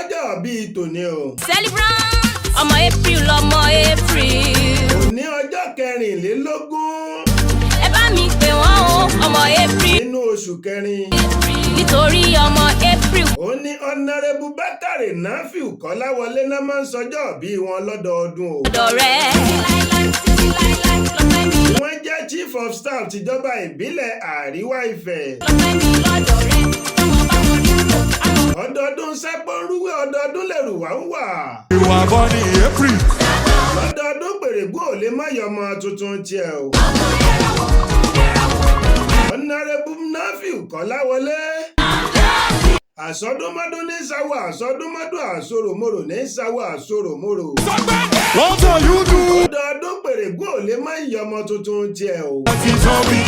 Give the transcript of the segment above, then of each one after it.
Ọlọ́jọ́ bíi tòní o. Celebrant ọmọ April, ọmọ April. Òní ọjọ́ 24 Ẹ bá mi pè wọ́n o, ọmọ April. nínú oṣù kẹrin. Nítorí ọmọ April. Ó ní Honourable Bákàrè Nafiu Kọ́láwọlé náà máa ń sọjọ́ bí wọn lọ́dọọdún o. Ọ̀dọ̀ rẹ̀. Wọ́n jẹ́ Chief of Staff tìjọba ìbílẹ̀ Àríwá Ifẹ̀. Ọdọọdún sẹ́pọ̀nrúwé, ọdọọdún lèrúwà ń wà. You were born in April. Lọ́dọọdún pèrègùn ò lè má yọmọ tuntun tiẹ̀ o. Honourable Nafiu Kọ́láwọlé. Àsọdúnmọ́dún ní sáwọ́ àsọdúnmọ́dún, àsoròmorò ní sáwọ́ àsoròmorò. What are you do? Ọdọọdún pèrègùn ò lè má yọmọ tuntun tiẹ̀ o. Zombie.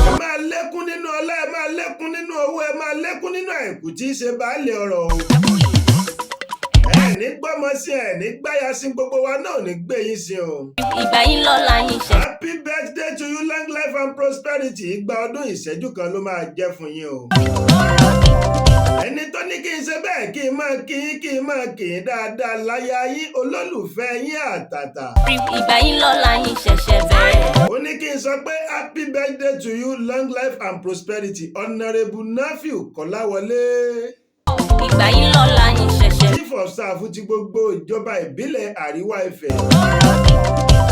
Ẹ máa lékún nínú ọlá, ẹ máa lékún nínú owó, ẹ máa lékún nínú àìkú tí í ṣe baálé ọrọ̀ o. Ẹ ní gbọ́mọ sí, ẹ ní gbáya sí, gbogbo wa náà ní gbé yín sí o. Ìgbà yín lọ́la yín ṣe. Happy birthday to you, long life and prosperity. 200 ọdún ìṣẹ́jú kan ló máa jẹ́ fún yín o. Ẹni tó ní kí n ṣe bẹ́ẹ̀, kí n máa kí yín, kí n máa kí yín dáadáa, láyà yín, olólùfẹ́ yín àtàtà. Ìgbà yín lọ́la yín ṣẹ̀ṣẹ̀ bẹ̀rẹ̀. Ó ní kí n sọ pé happy birthday to you, long life and prosperity, Honourable Nafiu Kọ́láwọlé. Ìgbà yín lọ́la yín ṣẹ̀ṣẹ̀. Chief of Staff ti gbogbo ìjọba ìbílẹ̀ Àríwá Ifẹ̀.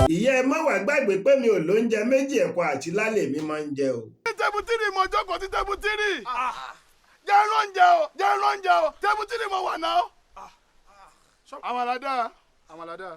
Ìyá, ẹ má wàá gbàgbé pé mi ò lóúnjẹ méjì, ẹ̀kọ́ àti lálẹ́ mi máa ń jẹ o. Table three mo jókòó sí, table three. Jẹ́ lóúnjẹ o, jẹ́ lóúnjẹ o, table three mo wà náà. Àmàlà dáa, àmàlà dáa.